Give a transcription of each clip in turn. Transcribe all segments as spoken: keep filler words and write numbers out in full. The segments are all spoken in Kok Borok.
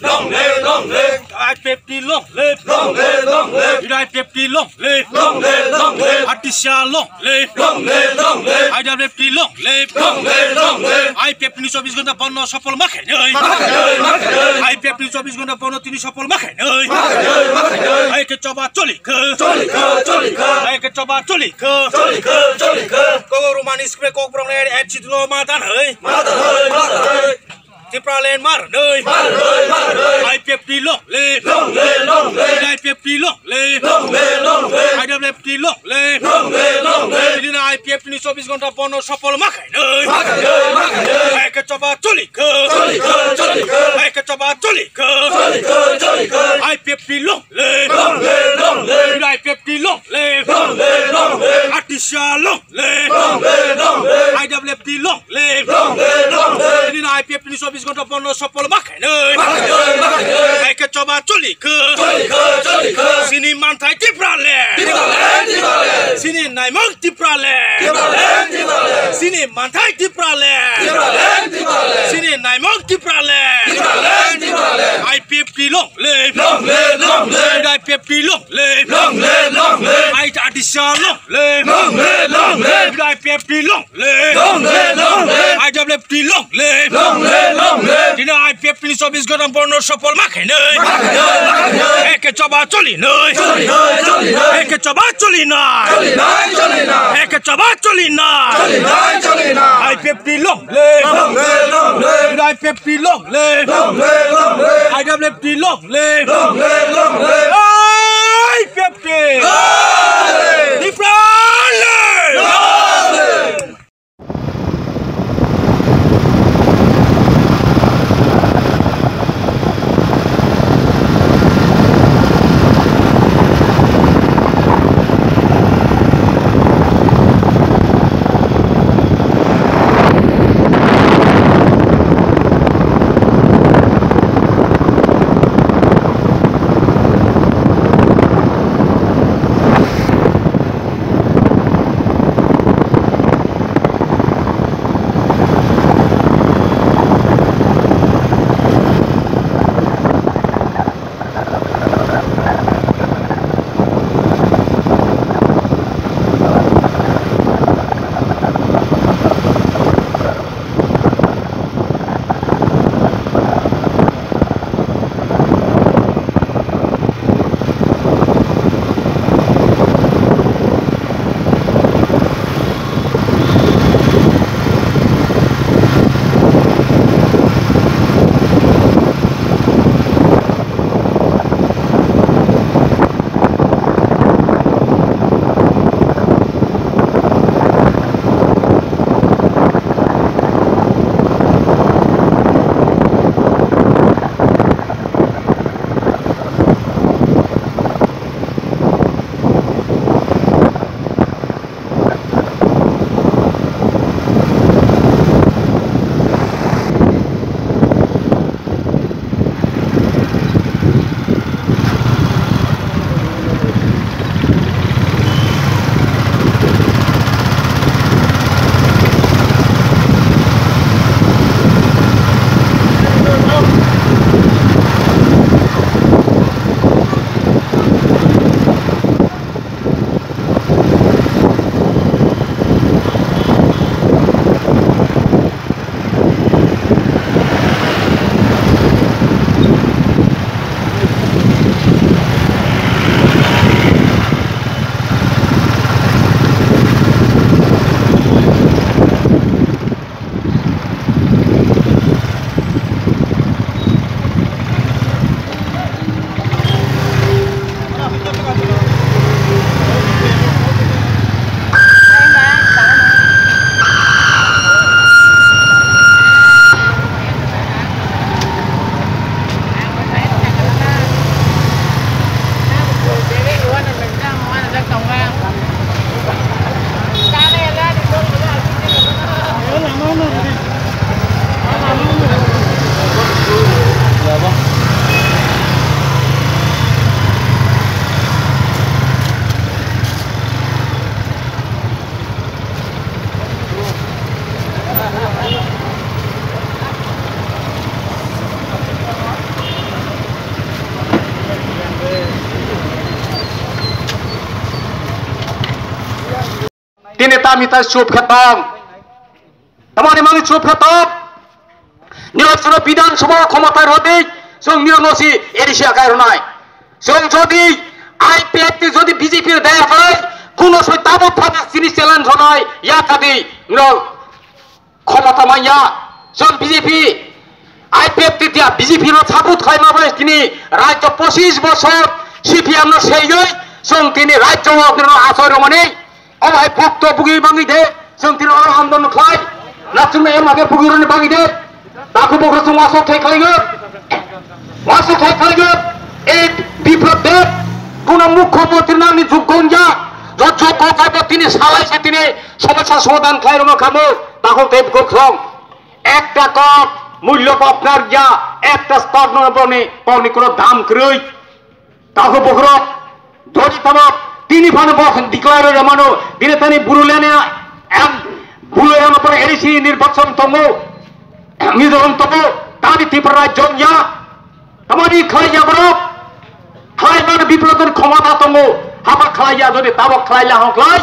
Long live, long live. I P F T long live. Long live, long live. I P F T long live. Long live, long live. Hatisia long live. Long live, long live. I W F T long live. Long live, long live. I P F T ni chobbish ghonta bondo sofol ma khainai. Ma khainai, ma khainai. I P F T ni chobbish ghonta bondo tini sofol ma khainai. Ma khainai, ma khainai. Hai khe choba choli kho. Choli kho, choli kho. Hai khe choba choli kho. Choli kho, choli kho. Kok rwmani script kok borok le at chitlo ma dan hai. Ma dan hai, ma dan hai. Tipraland mar nui. Mar nui, mar nui. I P F T long live. Long live, long live. I P F T long live. Long live, long live. I W F T long live. Long live, long live. Tini I P F T ni chobbish ghonta bondo sofol ma khainai. Ma khainai, ma khainai. Hai khe choba choli kho. Choli kho, choli kho. Hai khe choba choli kho. Choli kho, choli kho. I P F T long live. Long live, long live. I P F T long live. Long live, long live. Hatisia long live. Long live, long live. I W F T long live. Long live, long live. Tini I P F T ni chobbish ghonta bondo sofol ma khainai. Ma khainai, ma khainai. Hai khe choba choli kho. Choli kho, choli kho. Chini manthai Tipraland. Tipraland, Tipraland. Chini naimok Tipraland. Tipraland, Tipraland. Chini manthai Tipraland. Tipraland, Tipraland. Chini naimok Tipraland. Tipraland, Tipraland. I P F T long live. Long live, long live. I P F T long live. Long live, long live. I Hatisia long live. Long live, long live. I P F T long live. Long live, long live. I W F T long live. Long live, long live. Tini I P F T ni chobbish ghonta bondo sofol ma khainai. Ma khainai, ma khainai. Hai khe choba choli nai. Choli nai, choli nai. Hai khe choba choli nai. Choli nai, choli nai. Hai khe choba choli nai. Choli nai, choli nai. I P F T long live. Long live, long live. I P F T long live. Long live, long live. I W F T long live. Long live, long live. I P F T. Long live. Tipraland. Long live. Tini tamni ta chup khe tong. Tamani mani chup khe tong. Nirok chwngno Bidhan Sabha khomota rwdi, chwng nirokno si A D C akai rwnai. Chwng jodi I P F T jodi B J P rw daya khlai, kuno soi tabuk phabe chini challenge rwnai, ya thadi, nirok khomota manya, chwng B J P, I P F T dia B J P no support khlaima bai tini rajyo pochish bosor C P M no seyoi, chwng tini rajyo o nirokno asoi rwmani, Omo hai bukto bugwi bangwi de, chwng tini oro andolon khlai. Nachwngno em age bugwi rwni bangwi de. Takhuk bokhorok chwng wasok thai khlaigwi. Wasok thai khlaigwi. Ei Biplab Deb, kuno mukhyamantri nangni joggo wngya. Jo joggo kaibo tini salai se tini somosya somadhan khlai rwma khamu. Takhuk tei bukhuk song. Ekta kok mulyo kok narya, ekta stok no boni kokni kuno dam kwrwi. Takhuk bokhorok, jodi tamo tini phano bo declare rwmano, bini tani Bodoland em, Bodoland pore A D C nirbachon tongo, Mizoram tongo, tani Tripura rajyo ya, tamani khlai ya borok, khlai mano Biplab ni khomota tongo, haba khlai ya jodi tamo khlai ya hon khlai.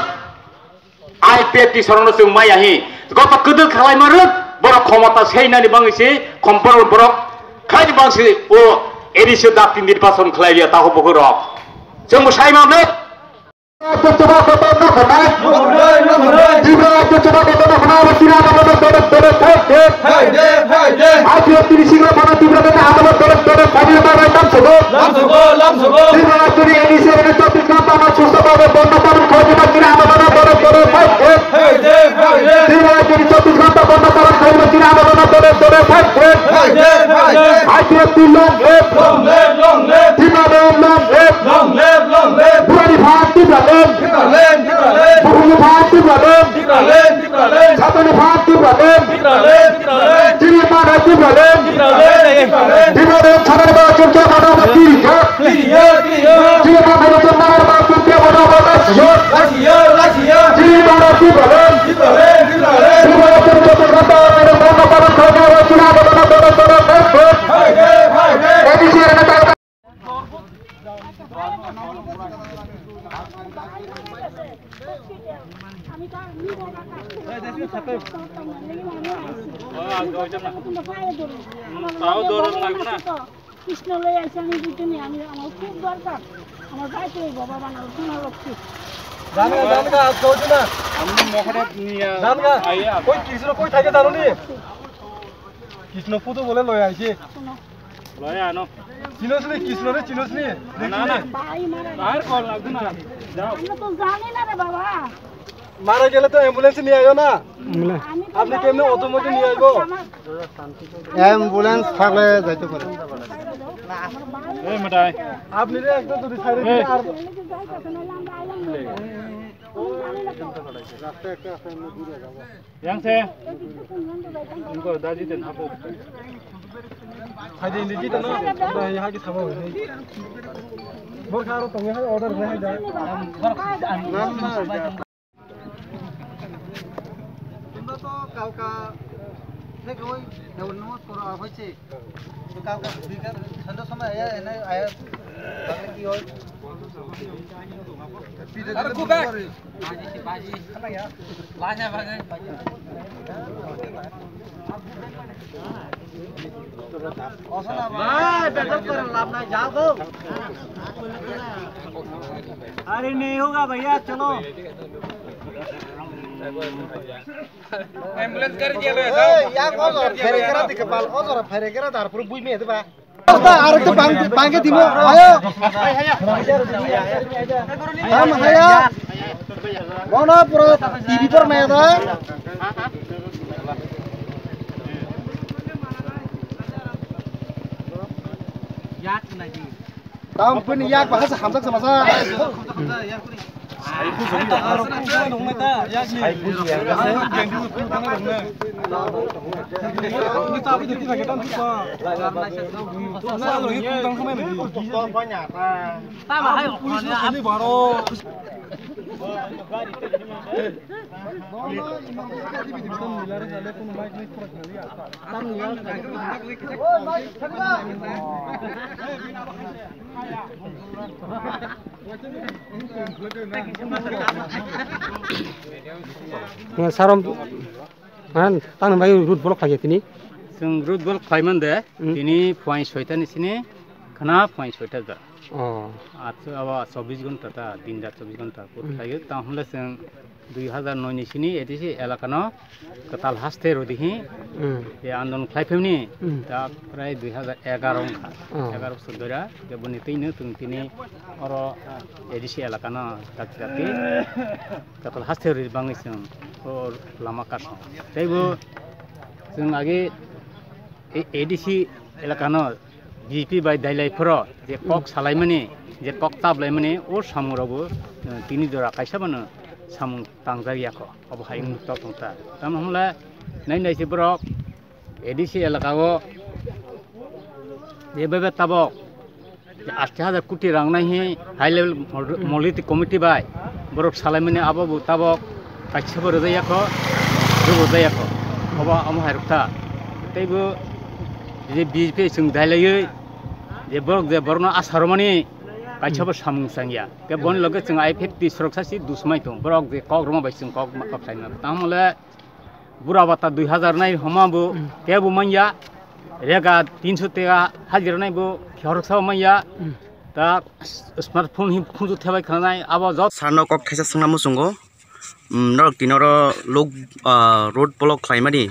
I P F T sorokno chwng maya hi. Goto kwdwk khlaima rwk, borok khomota seinani bangwi se, khom borok, borok khlaini bangwi se, o A D C dapti nirbachon khlai liya, takhuk bokhorok. Chwng bo sai ma mle. Lamsogo, lamsogo. Lamsogo, lamsogo. Lamsogo, lamsogo. Long live, long live. Long live, long live. Long live, long live. Long live, long live. Bukhukni phan Tipraland. Tipraland, Tipraland. Bukhukni phan Tipraland. Tipraland, Tipraland. Satani phan Tipraland. Tipraland, Tipraland. Chini mana Tipraland. Tipraland, Tipraland. Tipraland, Satani mana Tipraland. Clear, clear. Chini mana Tipraland. Tipraland, Tipraland. আমি তো আর নিব না, কাজ করব। আমি তো আর নিব না। তাও দৌড়ানো লাগবে না। কৃষ্ণ লই আইছে, আমি বুঝতে নেই, আমি, আমার খুব দরকার। আমার ভাই তো এই বাবা বানাবো, সোনা লক্ষ্মী। জানগা, জানগা, আজ চলছে না। আমি মহারাজ নিয়ে জানগা, আইয়া। কই কৃষ্ণ কই থাকে জানো নি? কৃষ্ণ পুজো বলে লই আইছে। শোনো। লই আনো। চিনোস নি কৃষ্ণ রে, চিনোস নি? না, না। ভাই মারা গেছে। আর কল লাগবে না। যাও। আমরা তো জানি না রে বাবা। মারা গেলে তো অ্যাম্বুলেন্সে নিয়ে আইও না। আমি তো আপনি জানি কেমনে না, অত মধ্যে নিয়ে আইবো? আমার অ্যাম্বুলেন্স থাকলে যাইতে পারে। এই মেটাই। আপনি রে একটা যদি ছাড়ে দিলে আর রাস্তা একটা আছে, আমরা ঘুরে যাবো। Yang se. Ingko daji ten apo. Hai de, indi jita na. Ba, ya ki thabo. Bor kharo tong hai order nai da. Kintu to kalka thek oi, daun no koro aphai se. To kalka bikar sando samay aya, ena aya. Are, go back. अरे नहीं होगा भैया, चलो। एम्बुलेंस कर दिया लो ऐसा। ए, या को जरा फेरे करा दिखे बाल, ओ जरा फेरे करा दार पर बुई में दे बा। Arekta bang-, bangke dimo. Ayo. Tam haya. Bono pura T V por maya da. Tam pun yak bahasa hamjak sama sa. Sarom, man, tang bai road block khlai tini. Chwng road block khlaimani de, hmm, tini phuaing soita ni sini, khna phuaing soita da. Oh. Acho aba chobbish ghonta ta, din da chobbish ghonta, hmm, khlai tang hwnle chwng dui hazar noi ni sini A D C elaka no kwtal haste rw di hi, hmm, e andolon khlai phimni, hmm, ta prai dui hazar egaroh wngkha. Oh. Egaroh bosor dora, je boni twi no chwng tini oro A D C elaka no dakti dakti kwtal haste rw di bangwi chwng o lama kasong. Tei bo chwng age A D C elaka no B J P bai dailai phoro je kok salaimani, je kok tablaimani, o samung rok bo, eh, tini jora kaisa bono samung tangjak ya kho. Obo hai wng tok tong ta. Tamo hwnle nai nai se borok A D C elaka o je bebe tabok je ashi hajar koti rang nai hi high level mol-, monolithic committee bai borok salaimani abo bo tabok kaisa bo rwjak ya kho, rwjak ya kho. Obo omo hai rok ta. Tei bo je B J P chwng dailaiwi je borok je borokno asaromani kaisa bo samung changya. Khe boni loge chwng I F F T sorok sasi dusmai tong. Borok je kok rwma bai chwng kok ma kok khlaima. Tamo le bura bata dui hazar nai homa bo kebo manya. Rega tinso tega hajira nai bo khoroksa manya. Ta smartphone hi khunju thebai khanai abo jot. Sarno kok thaisa swngna muchungo. Mm, norok tini oro lok, ah, road block khlaimani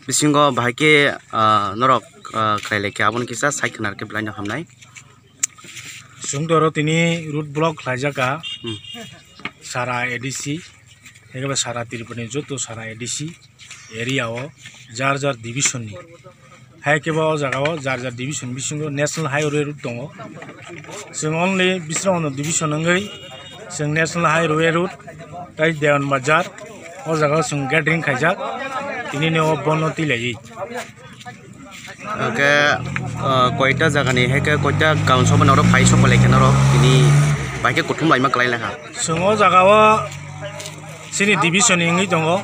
bisingo bahai khe, ah, norok, ah, khlai lai khe aboni kisa sai khwna rw khe belai no hamnai. Chwng toro tini road block khlaijak kha. Hmm. Sara A D C, ekebe sara Tripura ni joto sara A D C area o jar jar division ni. Hai khe bo o jaga o jar jar division bisingo national highway road tongo. Chwng only Bisramganj division wngwi chwng national highway road tai Dewan Bazar o jaga o chwng gathering khaijak. Tini ni o bono twi laiwi. Hwnkhe, ah, koita jagani, hai khe koita gaon soba norok phai soba lai khe norok tini bai khe kuthum laima kwlai lai kha. Chwng o jaga o chini division ni wngwi tongo.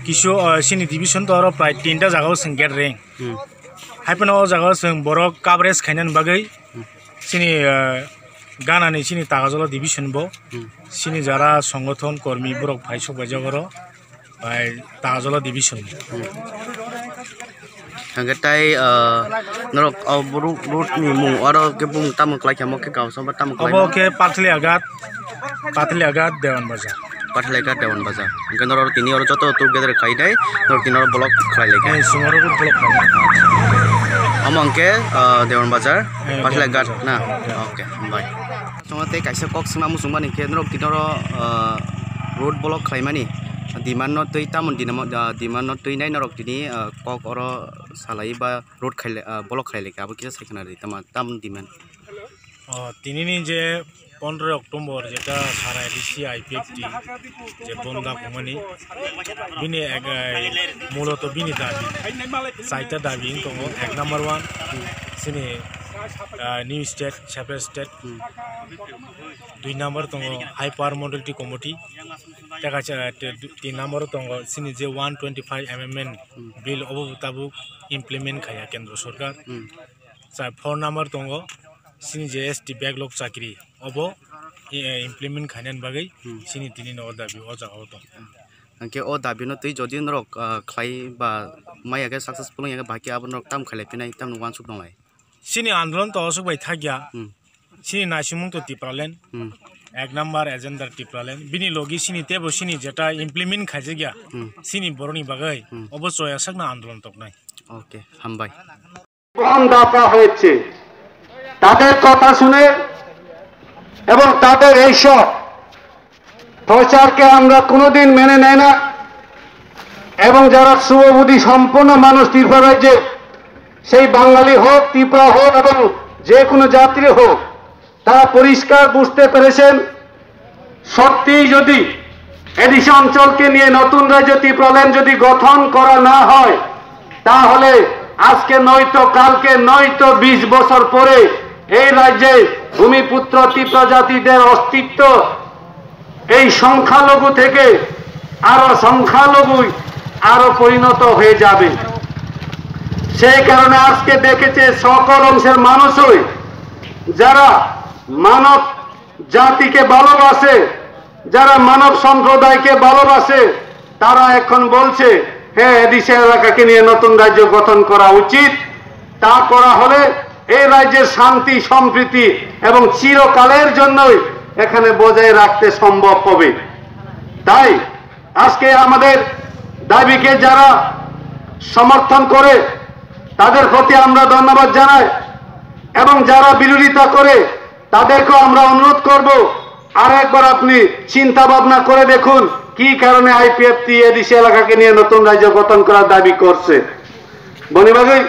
Kisu, ah, chini division to oro prai tinta jaga o chwng gate ring. Hmm. Hai phano o jaga o chwng borok coverage khainani bagwi chini, ah, ganani chini Tagajala division bo. Hmm. Chini jara songothon kormi borok phai sok bai jak oro. Bai Tagajala division. Hwnkhe tai, ah, norok o road, road ni mung oro khe bung tamo kwlai kha, mo khe gaon soba tamo kwlai. Obo khe Pathalia Ghat, Pathalia Ghat Dewan Bazar. Pathalia Ghat Dewan Bazar. Hwnkhe norok tini oro joto tour gather khai dai, norok tini oro block khlai lai kha. Eh, sumaro block khlai. Omo hwnkhe, ah, Dewan Bazar, eh, Pathalia Ghat na. Dewan Bazar. Okay, hambai. Chwngno tei kaisa kok swngna muchungmani khe norok tini oro, ah, road block khlaimani demand no twi tamoni dinamo, ah, demand no twi nai norok tini, ah, kok oro salai ba road khailai, ah, block khailai kha abo kisa sai khwna rw di tamo tamoni demand. Oh, tini ni je pondro October jeta sara A D C I P F T je bonda khumani bini ek, eh, muloto bini dabi saita dabi wng tongo ek number one sini, ah, new state separate state. Hmm. Dui number tongo High Power Modality Committee. Tei kaisa, te, tin number tongo chini je one twenty five amendment, hmm, bill obo bo tabuk implement khaiya Kendra Sarkar. Hmm. Cha four number tongo chini je S T backlog chakri obo, eh, implement khainani bagwi, hmm, chini tini no o dabi o jaga o tong. Hwnkhe o dabi no twi jodi norok, ah, khlai ba maya khe successful wngya khe bahai khe abo norok tam khailai phinai tamni uansuk tonglai. Chini andolon to aswk bai thakya. Hmm. Chini naisimung to Tipraland. Hmm. Ek number agenda Tipraland. Bini logi chini tebo chini jeta implement khaijakya. Hmm. Chini boroni bagwi, hmm, obo choya sakna andolon toknai. Okay, hambai. গ্রহণদাতা হয়েছে, তাদের কথা শুনে এবং তাদের এইসব প্রচারকে আমরা কোনোদিন মেনে নেয় না। এবং যারা শুভবুদ্ধি সম্পন্ন মানুষ ত্রিপুরা রাজ্যে, সেই বাঙালি হোক, ত্রিপুরা হোক এবং যে কোনো জাতির হোক, তারা পরিষ্কার বুঝতে পেরেছেন, সত্যিই যদি এডিসি অঞ্চলকে নিয়ে নতুন রাজ্য ত্রিপুরাল্যান্ড যদি গঠন করা না হয়, তাহলে আজকে নয়তো কালকে নয়তো বিশ বছর পরে এই রাজ্যে ভূমিপুত্র ত্রিপুরা জাতিদের অস্তিত্ব এই সংখ্যালঘু থেকে আরো সংখ্যালঘু আরো পরিণত হয়ে যাবে। সেই কারণে আজকে দেখেছে সকল অংশের মানুষই যারা মানব জাতিকে ভালোবাসে, যারা মানব সম্প্রদায়কে ভালোবাসে, তারা এখন বলছে, হ্যাঁ, এডিসি এলাকাকে নিয়ে নতুন রাজ্য গঠন করা উচিত। তা করা হলে এই রাজ্যের শান্তি, সম্প্রীতি এবং চিরকালের জন্যই এখানে বজায় রাখতে সম্ভব হবে। তাই আজকে আমাদের দাবিকে যারা সমর্থন করে, তাদের প্রতি আমরা ধন্যবাদ জানাই, এবং যারা বিরোধিতা করে, তাদেরকেও আমরা অনুরোধ করব, আর একবার আপনি চিন্তা ভাবনা করে দেখুন কি কারণে আইপিএফটি এডিসি এলাকাকে নিয়ে নতুন রাজ্য গঠন করার দাবি করছে। বনিবাগৈ